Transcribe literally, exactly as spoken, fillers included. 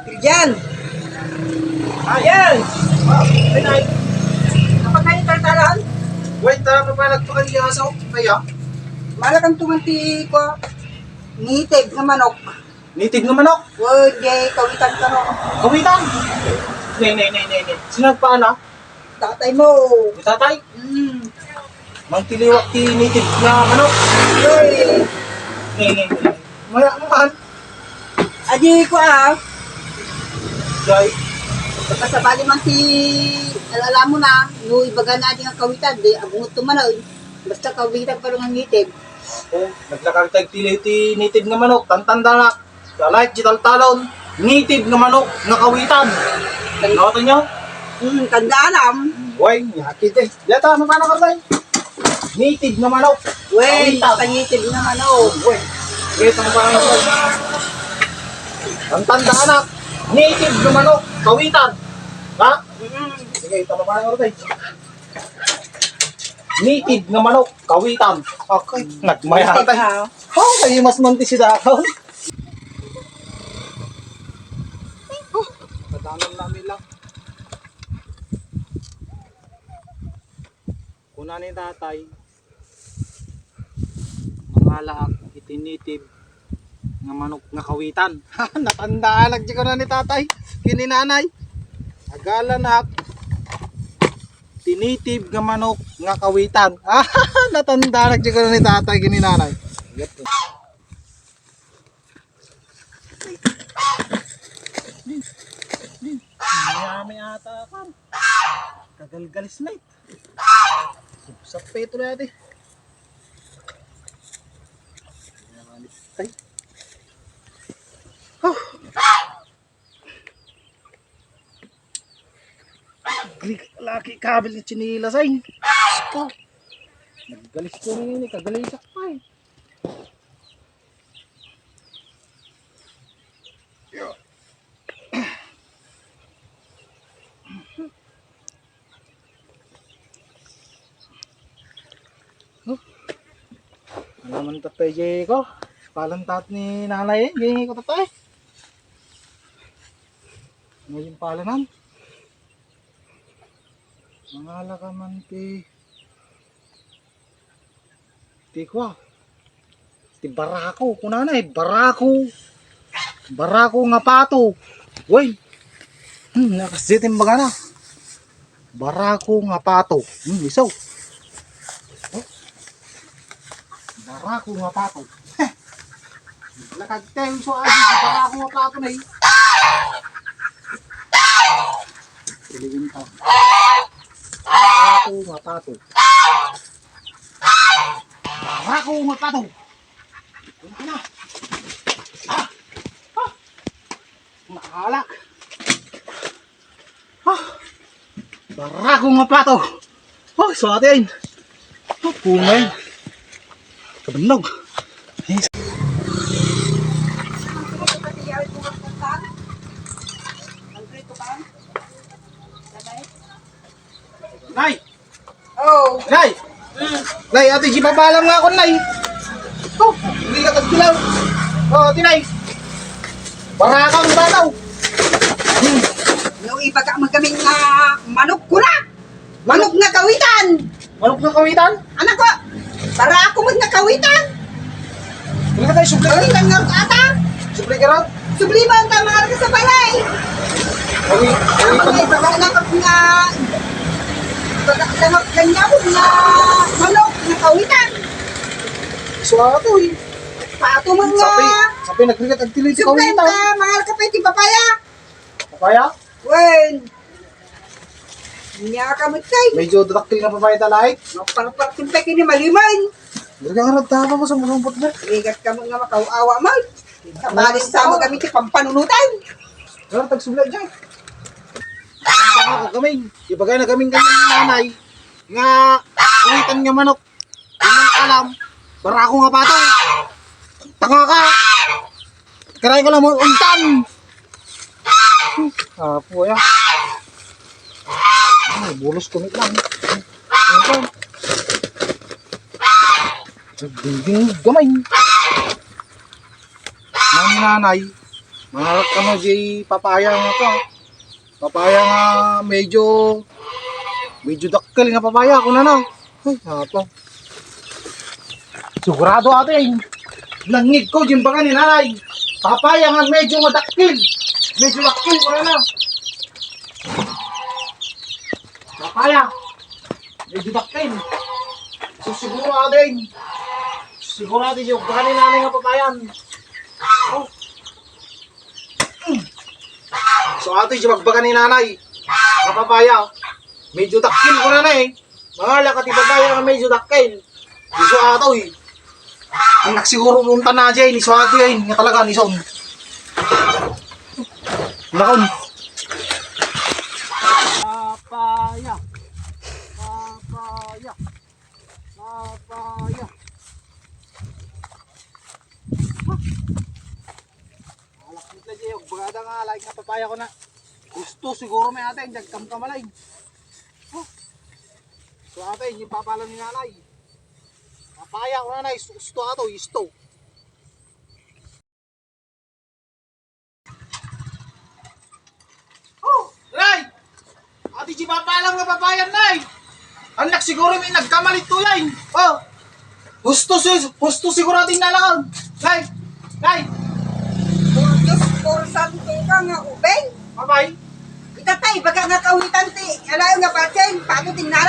Diyan. Ayan. Pinay. Kapag kayo taltalan? Wait, tara pa ba nagpakan di aso? Kaya? Malakan tuman ti ko. Native nga manok. Native nga manok? Wait, di kawitan ka no. Kawitan? Ne, ne, ne, ne, ne. Sino nagpaana? Tatay mo. Ni tatay? Mm. Mangtiliwak ti native nga manok. Uy. Ni, ni, ni. Maya naman. Adi ko, ah. Jay. Baka sabali man ti alala mo na, no ibaga na di nga kawitan, di abungot to man, ah. Basta kawitan pa rin ang native. Oh, naglakag tag tili ti native nga manok, tantanda na. Sa life, di taltalon, native nga manok nga kawitan. Nawatan nyo? Hmm, tandaan am. Way, nakit eh. Diyata, ano pa na kartay? Native nga manok. Wey, kawitan. Sa native nga manok. Way, kita mo pa na kartay. Ang tandaan na, native nga manok, kawitan. Ha? Mm. Sige, ito pa na kartay. Native nga manok, kawitan. Okay, nagmaya. Native, ha? Oh, kayo mas manti si Dakaw. Padanan namin lang. Kuna ni tatay, mangalaak iti native nga manok nga kawitan. Natandaan agdi kuna ni tatay, kini nanay. Agalanak ti native nga manok nga kawitan. Natandaan agdi kuna ni tatay, kini nanay. Yep. Yami ata kan. Kagalgalis na eh. Sapsap pa ito na yata eh. Ay. Oh. Laki kabil ni tsinelas ay. Ikaw. Naggalis ko rin eh. Kagalisak pa eh. Oh. Ano man tatay, Jay ko? Palantat ni nanay, eh. Jay ko tatay. Ngayon palanan. Mangala ka man ti, ti kwa. Ti barako, kunana eh, barako. Barako nga pato. Uy. Hmm, nakasditim bagana. Barako nga pato. Hmm, iso. Oh. Barako nga pato. Lakad tayo sa asin, barako nga pato na eh. Piliin ka. Barako nga pato. Barako nga pato. Ano na? Ah! Ah! Nakalak. Ah! Barako nga pato. Oh, suatin. Oh, pumay. Kabannog. Ay, Nay! Oh. Nay! Mm. Nay, ati, di papalam nga akon, Nay. Oh, hindi ka tagdilaw. Oh, ati, Nay. Barakang bataw. Hmm. No, ibaga mo kami nga manok ko na. Manok nga kawitan. Manok nga kawitan? Anak ko, barako mo nga kawitan. Wala ka tayo, suplay. Kawitan nga ata. Suplay ka raw? Suplay mo ang tama ka sa balay. Kawi-, kawitan. Ang ibaga na nga, ibaga na nga kanya mo nga manok nga kawitan. So, ano to eh? Pato mo nga. Sabi, sabi, nagrigat ang tili sa kawitan. Suplay ka, mahal ka pa iti papaya. Papaya? Wen. Nya ka mo, tay. Medyo dadakkel nga papaya ta, like. Maparpar, simpay kini maliman. Dali ka nga nagtapa mo sa marumpot na. Ligat ka mo nga makauawa man. Kabalin sa mo kami ti pampanunutan. Pero tagsubla dyan. Ako kami. Ibaga na kaming ganyan ni nanay. Nga, kawitan nga manok. Di man alam, barako nga pato. Tanga ka. Karay ko lang mo, untan. Apo, ya. Ay, bulos ko lang. Untan. Dingding gamay. Nanay. Mangarak kano jay papaya nga ka. Papaya nga medyo, medyo dakkel nga papaya, kunana. Ay, apa. Sigurado ato yan. Nangngeg ko, jay baga ni nanay. Papaya nga medyo madakkel. Medyo dakkel, kunana. Papaya. Medyo dakkel. So, siguro ato yan. Siguro ato yung baga ni nanay nga papayan. Oh. So, ato yung bagbaga ni nanay. Nga papaya. Medyo dakkel, kunana eh. Mangarak ka ti papaya nga medyo dakkel. Isu ato eh. Ang nagsiguro punta na dyan, isu ato yan. Nga talaga, ni son. Lakon. Papaya. Papaya. Papaya. Alak nitla jay, bagada nga, laing nga papaya ko na. Gusto siguro may ate, hindi kamkamalain. Huh. So ate, hindi papalo ni nanay. Papaya ko nanay, gusto ato, isto. Oh, Nay! Ati di papalam nga papayan, Nay! Anak siguro may nagkamali to yan. Oh! Husto si, husto siguro ating nalaon. Nay! Nay! Oh, Diyos, puro santo ka nga ubeng. Babay! Itatay, baga nga kawitan ti, alayo nga patien, paano din na